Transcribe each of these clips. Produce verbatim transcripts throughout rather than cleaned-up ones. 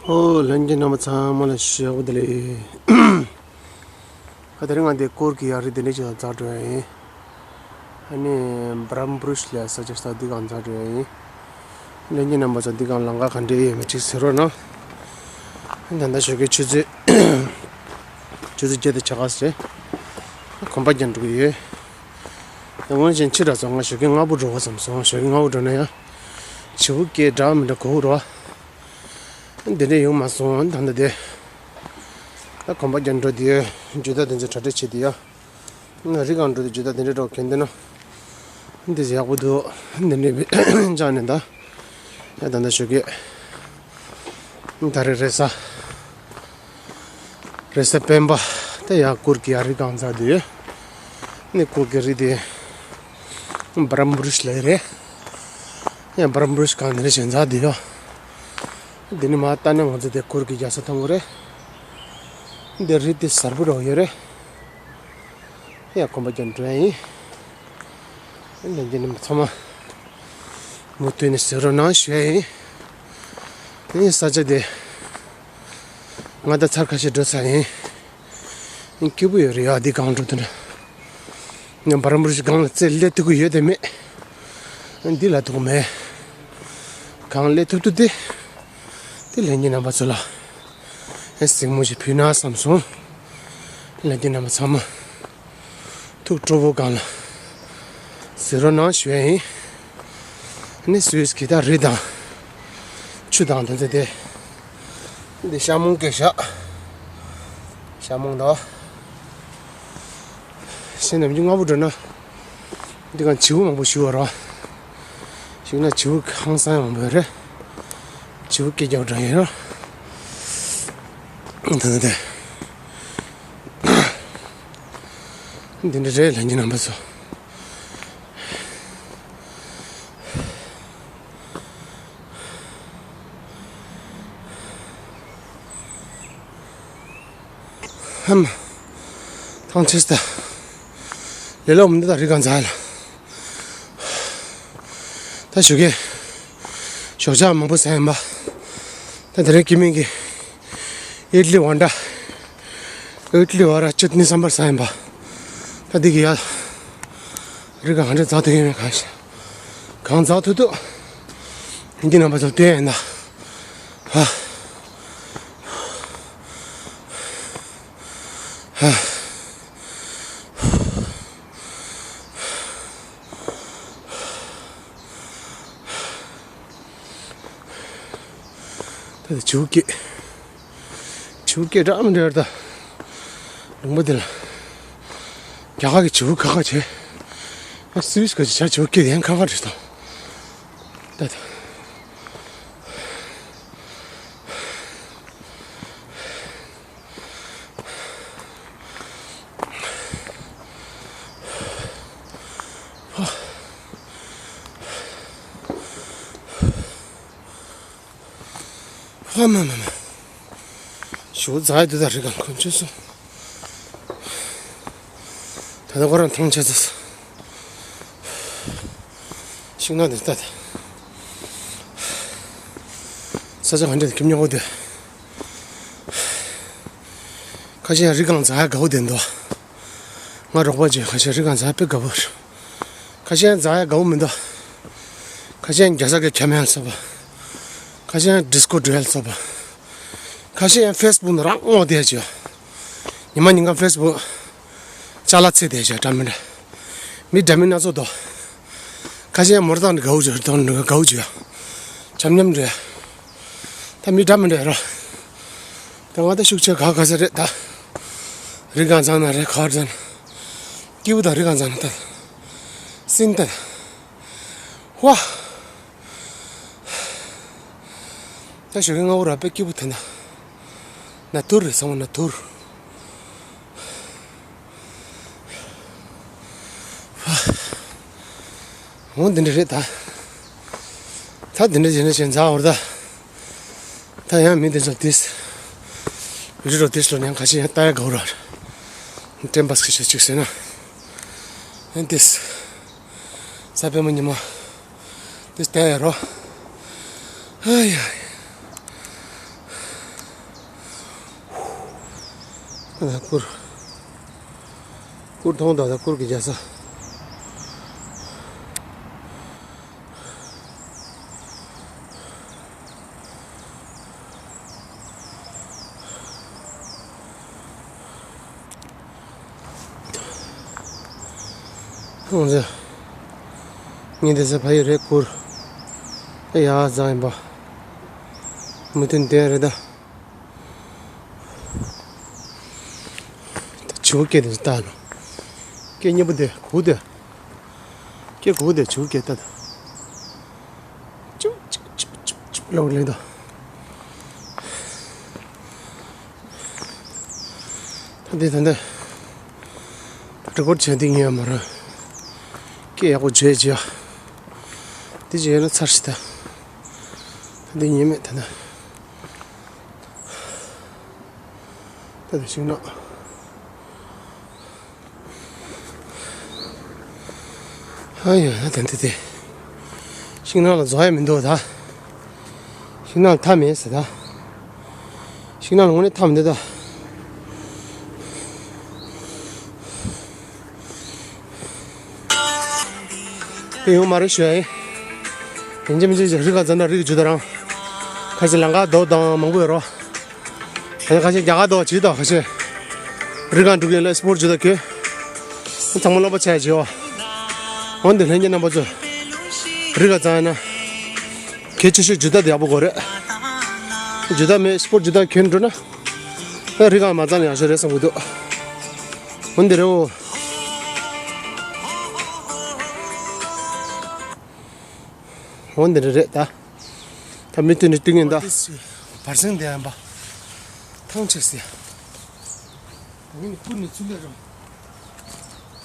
ཨོ་ལྷན་རྒྱས་རྣམ་པ་ཚང་མ་ལ་ཞུ་བ་དེ་ལས། ཨ་དེ་རིང་ང་འདི་སྐོར་གྱི་ཡར་རི་དེ་འདྲ་ཅིག་ལ་འཛེགས་འགྲོ་ཡ་ཡིན། ཨ་ནི་བྷ་རམ་བུ་རུཤ་ལ་ས་ཆ་ས་འདི་སྒང་འཛེགས་འགྲོ་ཡ་ཡིན། ལྷན་རྒྱས་རྣམ་པ་ཚོ་འདི་སྒང་ལམ་ཁ་ག་འདྲ་ཡོད་མེད་ཅིག་གཟིགས་རོགས་གནང་། ད་ལྟ་ཞོགས་ཀའི་ཆུ་ཚོད་ཆུ་ཚོད་བརྒྱད་དང་ཕྱེད་ཀ་རེད། གོམ་པ་རྒྱག་འགྲོ་གི་ཡོད། ད་སྔོན་བཞིན་ཕྱི་དྲགས་སོང་། ང་ཞོགས་ཀའི་སྔ་པོ་འགྲོ་དགོས་བསམ་སོང་། ཞོགས་ཀའི་སྔ་པོ་འགྲོ་ན་ཡང་བྱིའུ་སྐད་འདྲ་མི་འདྲ་གོ་གི་རེད་བ། འདི་འདྲ་ཡོང་མ་སོང་། ད་ལྟ་དེ་ད་གོམ་པ་རྒྱག་འགྲོ་དུས་ཇུས་གཏོགས་དེ་ཚོ་གྲ་སྒྲིག་བྱེད་དུས་ཡ། ང་རི་སྒང་འགྲོ་དུས་ཇུས་གཏོགས་དེ་འདྲ་འགྲོ་གན་དེ་ན། འདི་ཡག་པོ་འདུག་འདི་འདྲ་བྱས་ནས་ད། ཡ་ད་ལྟ་ཞོགས་ཀས། ད་རེས་རེས་གཟའ། རེས་གཟའ་སྤེན་པ། ད་ཡར་སྐོར་གྱི་ཡར་རི་སྒང་འཛེགས་དུས། ནི་སྐོར་གྱི་རི་དེ། བྷ་རམ་བུ་རུཤ་ལ་རེད། ཡ་བྷ་རམ་བུ་རུཤ་སྒང་འདི་འདྲ་བྱས་འཛེགས་དུས་ཡ། འདི་ནི་མར་ལྟ་ན་ང་ཚོ་དེ་སྐོར་གྱི་རྒྱལ་ས་མཐོང་གི་རེད། འདི་རི་དེ་གཟར་པོ་འདྲ་པོ་ཡོད་རེད། ཡ་གོམ་པ་རྒྱག་འགྲོ་ཡ་ཡིན། ལྷན་རྒྱས་རྣམ་པ་ཚང་མ་མུ་མཐུད་ནས་གཟིགས་རོགས་གནང་ཞུ་ཡ་ཡིན། ཨ་ནི་ས་ཆ་དེ་ང་ད་ཚར་ཁ་ཤས་འགྲོ་ཚར་ཡིན། སྐྱིད་པོ་ཡོད་རེད་ཡ། འདི་སྒང་འགྲོ་དུས་ན། ང་བྷ་རམ་བུ་རུཤ་སྒང་ལ་རྩེ་སླེབས་ཐུབ་ཀྱི་ཡོད་དམ་མེད། འདི་ལ་ཐུག་མེད། སྒང་སླེབས་ཐུབ་ཐུབ་དེ། དེ་ལྷན་རྒྱས་རྣམ་པ་ཚོ་ལ་གཟིགས་མོ་ཞིག་ཕུལ་ན་བསམ་སོང་། ལྷན་རྒྱས་རྣམ་པ་ཚང་མ་ཐུགས་སྤྲོ་པོ་སྒང་ལ་གཟིགས་རོགས་གནང་ཞུ་ཡ་ཡིན། ཨ་ནི་སུད་སི་གི་ད་རི་དང་ཆུ་དང་དེ་ཚོ་དེ། འདི་ཤ་མོང་སྐད་ཤག་ཤ་མོང་དང་། ཤིང་ནམ་རྒྱུན་སྔ་པོ་འགྲོ་ན། འདི་གང་བྱིའུ་མང་པོ་ཞིག་ཡོད་རེད། ཞིག་ན་བྱིའུ་ཧང་སང་མང་པོ་ཡོད་རེད། བྱིའུ་སྐད་རྒྱག་འགྲོ་ཡིན་ར། ད་ད་ད། འདི་འདྲ་རེད་ལྷན་རྒྱས་རྣམ་པ་ཚོ། ཧམ། ཐང་ཆད་ད། ལེ་ལོ་མི་འདུག་ད་རི་སྒང་འཛེགས་ལ། ད་ཞོགས་ཀས་ཞོགས་ཇ་མང་པོ་ཟ་ཡིན་པ། ད་དེ་རིང་སྐྱེ་དམན་གྱི་ཨིཌ་ལི་བྷོན་ཌ། ཨིཌ་ལི་བ་ར་ཅུ་ཊི་ནི་སམ་བར་ཟ་ཡིན་པ། ད་འདི་གི་ཡ། རི་སྒང་ག་འདྲ་འཛེགས་ཐུབ་ཡོད་མེད་གང་ཤེས། གང་འཛེགས་ཐུབ་ཐུབ། ཡིན་གྱི་རྣམ་པ་ཚོ་བསྟན་ཡིན་ད། ཧ། ཧ། ད་ལྟ་བྱིའུ་སྐད། བྱིའུ་སྐད་འདྲ་མི་འདྲ་ཡོད་ད། ལུང་པ་འདི་ལ། རྒྱ་གར་གྱི་བྱིའུ་ཁ་ཁ་བྱས། ཨ་སུད་སི་ག་ཅིག་བྱ་བྱིའུ་སྐད་ཡང་ཁ་ཁ་རེད་ད། ད་ད། ཧ་མ་མ་མ། ཞོགས་འཛེགས་ཡ་འདི་ད་རི་སྒང་ཁོན་ཆུ་སོང་། ད་ལྟ་ཁོ་རང་ཐང་ཆད་ཚར། ཤིང་ནགས་འདི་ལྟ་ད། ས་ཆ་ག་འདྲ་འདི་ཁྱིམ་ཉོ་གོ་དེ། ཁ་ཤས་ཡང་རི་སྒང་འཛེགས་ཡ་དགའ་བོ་དེ་འདུག་ང་རོགས་པ་ཅིག་ཁ་ཤས་རི་སྒང་འཛེགས་ཡ་དཔེ་དགའ་བོ་རེད། ཁ་ཤས་ཡང་འཛེགས་ཡ་དགའ་བོ་མི་འདུག་ཁ་ཤས་ཡང་རྒྱ་ས་གི་ཁྱམས་ཡང་བཟོ་བ། ཁ་ཤས་ཡང་ཌི་སི་ཀོ་འགྲོ་ཡ་བཟོ་བ། ཁ་ཤས་ཡང་ཕེ་སི་བུག་ནང་རང་ངོ་བསྡད་ཅིག་ཉི་མ་ཉིན་གང་ཕེ་སི་བུག་ཅ་ལག་འཚོལ་བསྡད་ཅིག་འདྲ་མི་འདྲ། མི་འདྲ་མིན་སྣ་ཚོགས་འདུག་ཁ་ཤས་མོ་ཊ་བཏང་ནས་དགའ་བོ་བྱོས། བཏང་ནས་དགའ་བོ་བྱོས། འཆམ་འཆམ་རེད། ད་མི་འདྲ་མི་འདྲ་རོ། ད་ང་ད་ཤུགས་ཆེ་ག་ག་ས་རེད་ད། རི་སྒང་འཛེགས་ན་རེད། ག་བར་འཛེགས་ན། སྐྱིད་པོ་ད་རི་སྒང་འཛེགས་ན་ད། སིན་ད། ཝ། ད་ཞོགས་ཀས་སྔ་པོ་ར་དཔེ་སྐྱིད་པོ་ད་ན། ན་ཐུར་རེད་ཚང་མ་ན་ཐུར། འོ་འདི་འདྲ་རེད་ད། ད་འདི་འདྲ་བྱས་ནས་བྱས་འཛེགས་འོར་ད། ད་ཡང་མི་འདི་ཚོ་ཏིས། བི་ཌི་ཡོ་ཏིས་ལོ་ནས་ཁ་ཤས་ཡང་ལྟ་ཡ་དགའ་བོ་ར། ཊེམ་པ་སི་ཁ་ཤས་ཅིག་ཟེར་ན། ཡང་ཏིས། ས་པད་མ་ཉི་མ། ཏིས་ལྟ་ཡ་རོ། ཨ་ཡ། གུར། གུར་མཐོང་དང་། ད་གུར་གྱི་རྒྱལ་ས། ཁོང་ཚོ་ངས་འདི་ཚོ་ཕ་ཡུལ་རེད། གུར་ཡ་བཟང་ཡིན་པ། མི་མཐུན་ལྡན་རེད་ད། ད་བྱིའུ་སྐད་དེ་ལྟ་ནོ། སྐད་སྙན་པོ་དེ་གུ་དེ། སྐད་གུ་དེ་བྱིའུ་སྐད་ལྟ་ད། ཅུབ་ཅུབ་ཅུབ་ཅུབ་ཅུབ་ལོག་ལེན་ད། ད་འདི་ད་འདི། ད་རི་ཀོར་བྱས་འདི་ཉན་ཡ་མ་རེད། སྐད་ཡག་པོ་བརྗོད་བྱས་ཡ། འདི་བྱས་ན་ཚར་ཞིག་ད། ད་འདི་ཉན་མེད་ད་ད། ད་ད་ཤིང་ནགས། ཨ་ཡ་ད་འདི་དེ། ཤིང་ནགས་ལ་རྫོགས་ཡ་མི་འདུག་ད། ཤིང་ནགས་ལ་མཐའ་མེད་ཟེར་ད། ཤིང་ནགས་ལ་དངོས་གནས་མཐའ་མི་འདུག་ད། དེ་ཡོང་མ་རེད་ཞུ་ཡ་ཡིན། ཡིན་གཅིག་མིན་གཅིག་རི་ཁ་འཛེགས་ན་རི་གི་ཇུས་ད་རང་། ཁ་ཤས་ལམ་ཁ་རྡོ་དང་མང་པོ་ཡོད་རོ། ཁ་ཤས་རྒྱ་གར་རྡོ་བྱིས་དང་ཁ་ཤས་རི་ཁ་འགྲོ་གི་ལ་སི་པོར་ཇུས་ད་གི། ཚང་མ་རློམ་པ་ཆགས་བྱེད་འོ། འོན་ཏེ་ལྷན་རྒྱས་རྣམ་པ་ཚོས་རི་ཁ་འཛེགས་ན་གལ་ཆེ་ཤོས་ཇུས་ད་དེ་ཡག་པོ་དགོས་རེད། ཇུས་ད་མེད་སི་པོར་ཇུས་ད་གྱོན་འགྲོ་ན། ཨ་རི་ཁ་མ་འཛེགས་ན་ཡག་ཤོས་རེད་བསམ་གི་འདུག་འོན་ཏེ་རེད་འོ། འོན་ཏེ་རེད་རེད་ད། ད་མི་མཐུན་ནི་བསྟུན་ངན་ད། བར་སེང་དེ་ཡང་པ། ཐང་ཆད་སི། ད་ངས་ནི་ཀུན་ནས་ཚུར་ལས་རོ།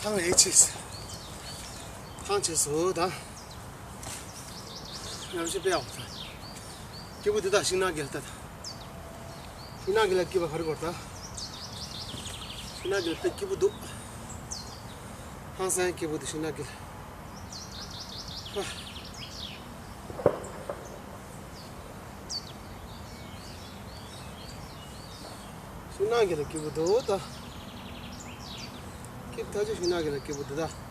ཐང་ཨེ་ཆད་སི། ཐང་ཆད་སོ་ད། ཡང་ཞིག་པའོ་ད། སྐྱིད་པོ་འདི་ད་ཤིང་ནགས་གི་ལ་ལྟ་ད། ཤིང་ནགས་གི་ལ་སྐྱིད་པ་ག་རེ་གོ་ད། ཤིང་ནགས་གི་ལ་ལྟ་སྐྱིད་པོ་འདུག་ཧང་སང་སྐྱིད་པོ་འདུག་ཤིང་ནགས་གི་ལ། ཤིང་ནགས་གི་ལ་སྐྱིད་པོ་འདུག་ད། སྐྱིད་ཐག་ཆོད། ཤིང་ནགས་གི་ལ་སྐྱིད་པོ་འདུག་ད།